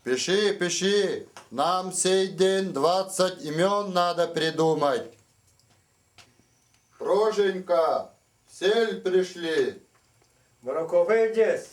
Пиши, пиши, нам сей день 20 имен надо придумать. Проженька, сель пришли. Морокуопай дьиэс,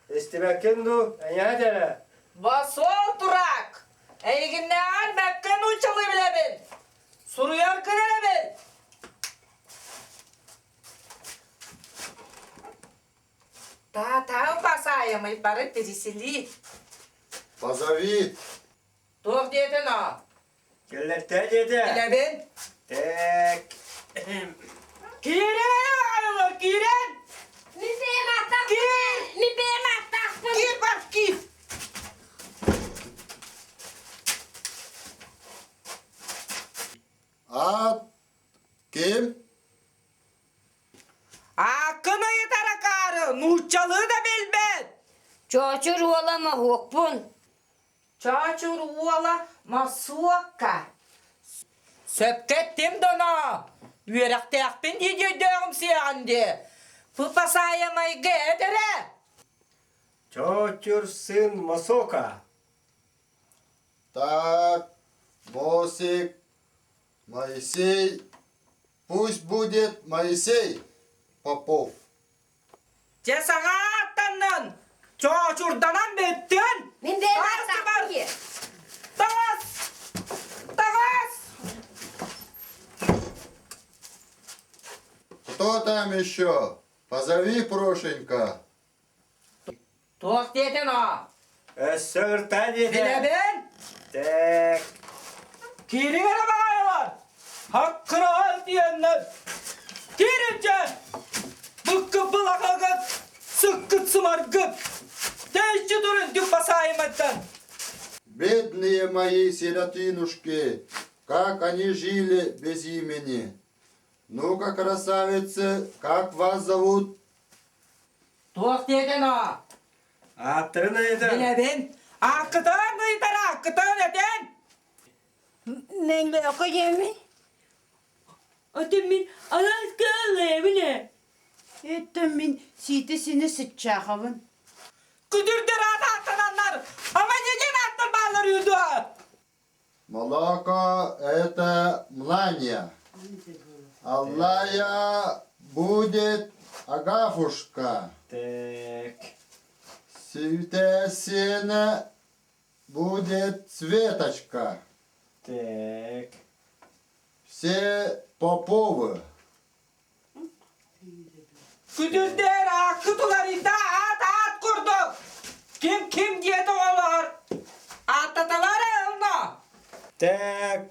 истибэккин дуу, эйиэхэ дэрэ? Босуол дурак! Эйигиннээҕэр бэккэ нууччалыы билэбин! Суруйаргын эрэ бил! Таатаҕын басаайамый бары пересели. Позови. Туох диэтин оо? Кэллэртээ диэтэ. Билэбин. Тэк. Киирэн аҕайылар, киирэн! Мин бэйэм ааттаахпын. Мин бэйэм ааттаахпын. Киир бар, киир. Аат ким? Ааккын ыйытар акаары, нууччалыы да билбэт. Чоочур уола моһуокпун. Чоочур уола Мосуокка. Сөпкө эттим доно. Үөрэхтээхпин дии өйдөөҕүм сиэҕин дии. Пыпасаайамайга эт эрэ. Чоочур сын Мосока. Так, Мосик, Моисей, пусть будет Моисей Попов. Дьэ саҥа ааттаннын, чоочурданан бүттүн. Мин бэйэм Таҕыс ааттаахпын дии. Таҕыс! Таҕыс! Кто там еще? Позови Прошенька. Туох диэтин оо? Өссө ыртаа диэтэ. Билэбин. Тэк. Киириҥ эрэ баҕайылар! Хаккыраҕа диэннэр! Киирин дьэ! Быккы былахагыт, сыккыт сымаргыт! Тэйчи турун дюппасаайыматтан! Бедные мои сиротинушки, как они жили без имени. Ну-ка, красавицы, как вас зовут? Туох диэтин оо? Ааттарын ыйытар. Билэбин. Ааккытын ыйытар, ааккытын этин! Мэҥлэөххө диэммин. Атын мин алааска ыллайабын ээ. Эттэн мин сиитэ-синэ сыччаахабын. Күтүрдэр аат ааттананнар, ама ньидьин ааттар бааллар үһү дуо? Молоко – это мланья. Аллая будет Агафушка. Так. Светя сена будет Светочка. Так. Все Поповы. Күтүрдэр ааккыт уларыйда аат-аат курдук. Ким ким диэтэ оҕолор? Ааттаталар ылно. Так.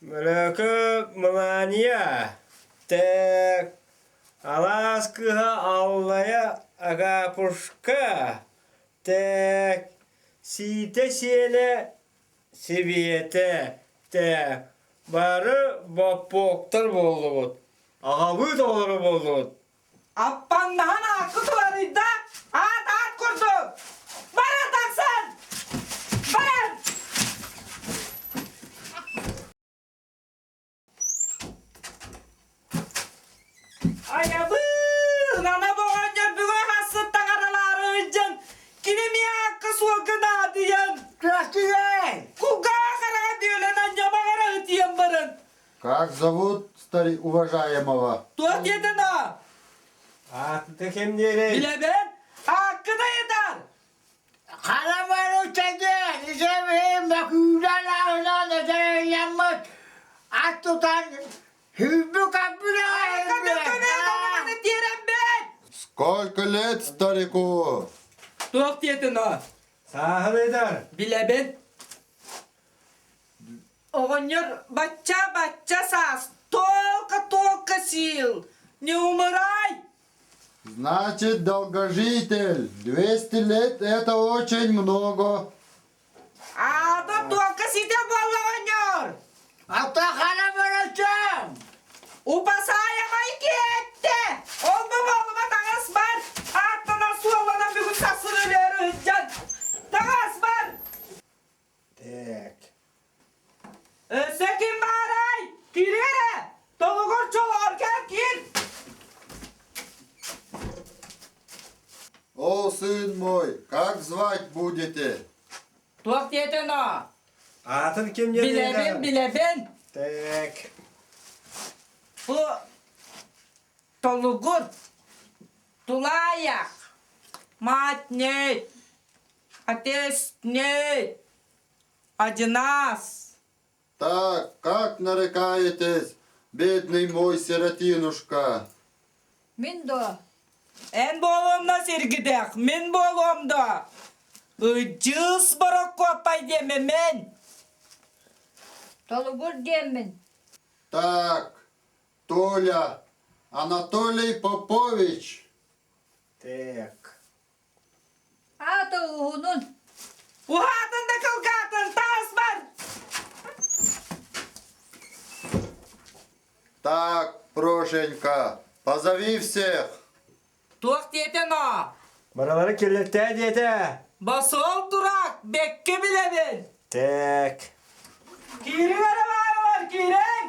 Мөлөкө Мылаанья. Так. Алаас кыыһа Аллая Агапушка. Так. Сиитэ сиэнэ Сибиэтэ, тэ, бары боппуоктар буоллубут, аҕабыыт оҕолоро буоллубут. Аппаҥнаһан ааккыт уларыйда, аат-аат курдук. Бары тахсан! Баран! Айабыын, ана оҕонньор бүгүн хассыт таҥаралаары ыдьан, кини миакка суолга наадыйан, кулгаах хараҕа бүөлэн анньамаҕара ытыйан баран. Как зовут стари уважаемого? Туох диэтин аа? Аатыта ким диэрэй? Билэбин, ааккын ыйытар. Сколько лет старику? Туох диэтин оо? Сааһын ыйдар. Билэбин. Оҕонньор бачча-бачча саас, только-только сил, не умирай! Значит, долгожитель, 200 лет это очень много. Аата туохха ситэ буолла оҕонньор? Ата хара барачам! Упасаайамай киэттэ! Ол бу буолума таҥас бар! Ааттанан суолланан бүгүн сарсын өлөөрү сылдьан! Таҥас бар! Так. Өссө ким баарай? Киир эрэ! Толугур чолоҕор кэл киир! О, сын мой, как звать будете? Туох диэтин о? Аатын ким диэн Билэбин, билэбин. Так. Бу толугур, тулаайах, мать нет, отец нет, одинас. Так, как нарекаетесь, бедный мой сиротинушка? Мин до. Эн буолуомна сиргидэх, мин буолуом да. Ыдьыыс борокуоппай диэмэ мен. Толугур диэммин. Так, Толя, Анатолий Попович. Так. Аата уһунун. Уһаатын да кылгаатын, таас бар. Так, Прошенька, позови всех. Туох диэтин о? Баралары киллэртээ диэтэ. Басол дурак, бэккэ билэбин. Так. Киириҥ эрэ баалар, киириҥ!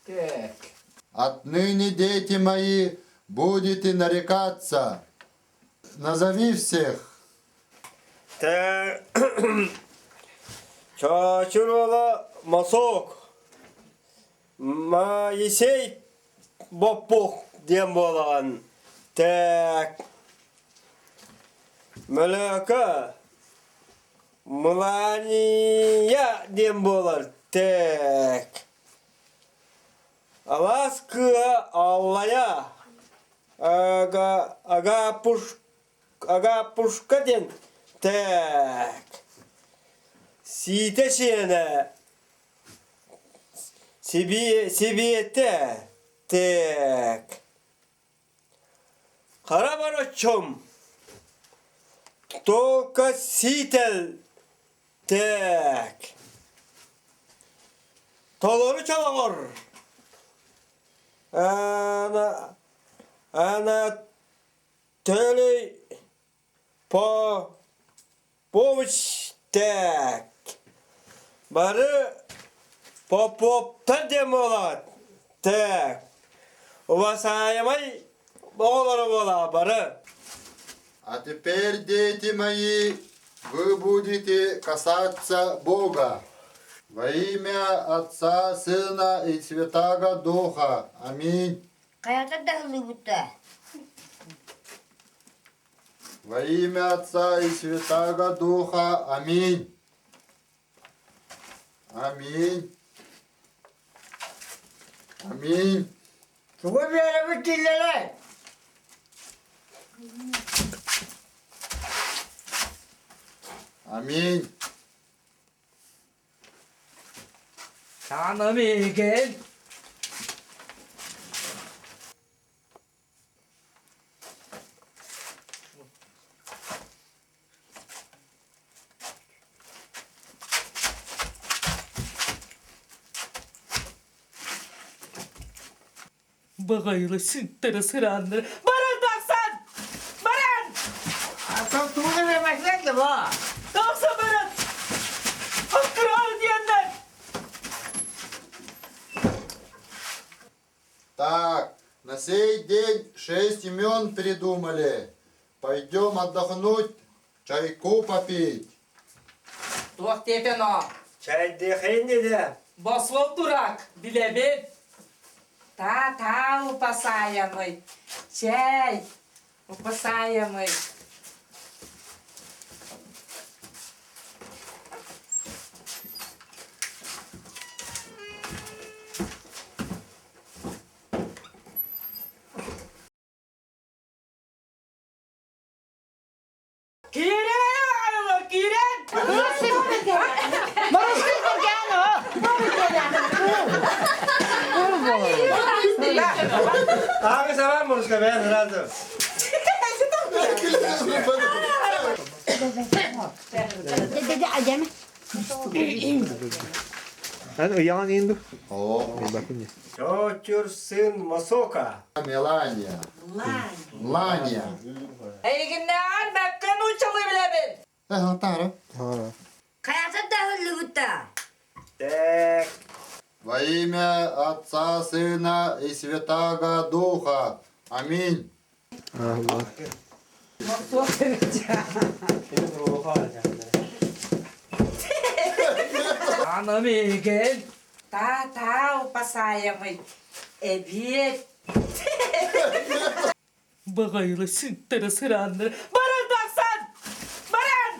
Так. Отныне, дети мои, будете нарекаться. Назови всех. Так. Чочур уола Мосок. Моисей Боппух диэн буолаҕын. Так. Мөлөөкө Мылааньыйа диэн буолар. Так. Алаас кыыһа Аллайа Ага, Агапуш, Агапушка диэн так. Сиитэ сиэнэ Сибиэтэ так. Хара бороччум Только ситэл так. Толору чолоҕор Ана Анатолий По Помощь так. Бары Поповтар диэн буолаҕыт. Так. Убасаайамай оҕолоро буолаҕа бары. А теперь, дети мои, вы будете касаться Бога. Во имя Отца, Сына и Святаго Духа. Аминь. Хайата да ыллыбыта. Во имя Отца и Святаго Духа. Аминь. Аминь. Аминь. Тугу биэрэбит дииллэрэй? Аминь. Таным иһигин. Баҕайылы сыттара сырааннары баран тахсан! Баран! Атын тугу да биэрбэтилэр да бу. Тахсан баран! Открой диэннэр! Так, на сей день шесть имен придумали. Пойдем отдохнуть, чайку попить. Туох диэтин о? Чайдыхын диде. Босвол дурак, билэбин. Та-та, упасаемый. Чэй, упасаемый. Киирэн, киирэн! Ааҕы сабаан муруска бэйэн сразу. Ыйаҕын иин ду? О, Чочур сын Масока. Мелания. Лания. Эйигиннээҕэр бэккэ нууччалыы билэбин. Э, Тара. Хайата да ыллыбыта. Так. Во имя Отца, Сына и Святаго Духа. Аминь. Аны Та-та, упасаемый. Эбиэт. Баҕайылы сыттара сырааннары. Баран тахсан! Баран!